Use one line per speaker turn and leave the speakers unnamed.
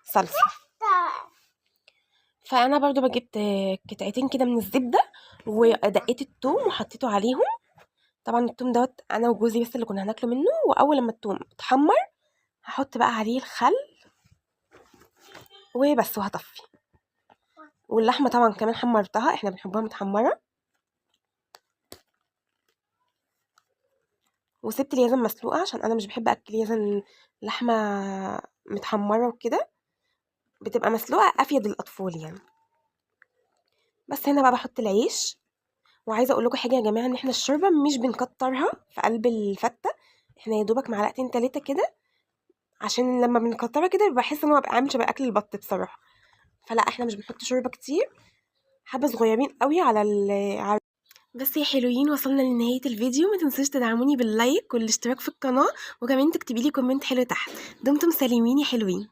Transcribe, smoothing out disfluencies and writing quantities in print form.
صلصه. فانا برضو بجبت قطعتين كده من الزبدة، ودقيت الثوم وحطيته عليهم. طبعا الثوم دوت انا وجوزي بس اللي كنا هناكله منه. واول لما الثوم اتحمر هحط بقى عليه الخل وبس، وهطفي. واللحمة طبعا كمان حمرتها، احنا بنحبها متحمره. وسبت اليزن مسلوقة عشان انا مش بحب اكل يزن لحمه متحمره وكده، بتبقى مسلوقة افيد للاطفال يعني. بس هنا بقى بحط العيش. وعايزه اقول لكم حاجة يا جماعة، ان احنا الشوربة مش بنكترها في قلب الفته، احنا يا دوبك معلقتين 3 كده، عشان لما بنكترها كده بحس ان هو بقى عامل شبه اكل البط بصراحة. فلا احنا مش بنحط شوربة كتير، حبه صغيرين قوي على بس يا حلوين، وصلنا لنهاية الفيديو. ما تنسوش تدعموني بال like والاشتراك في القناة، وكمان تكتبي لي comment حلو تحت. دمتم سالمين يا حلوين.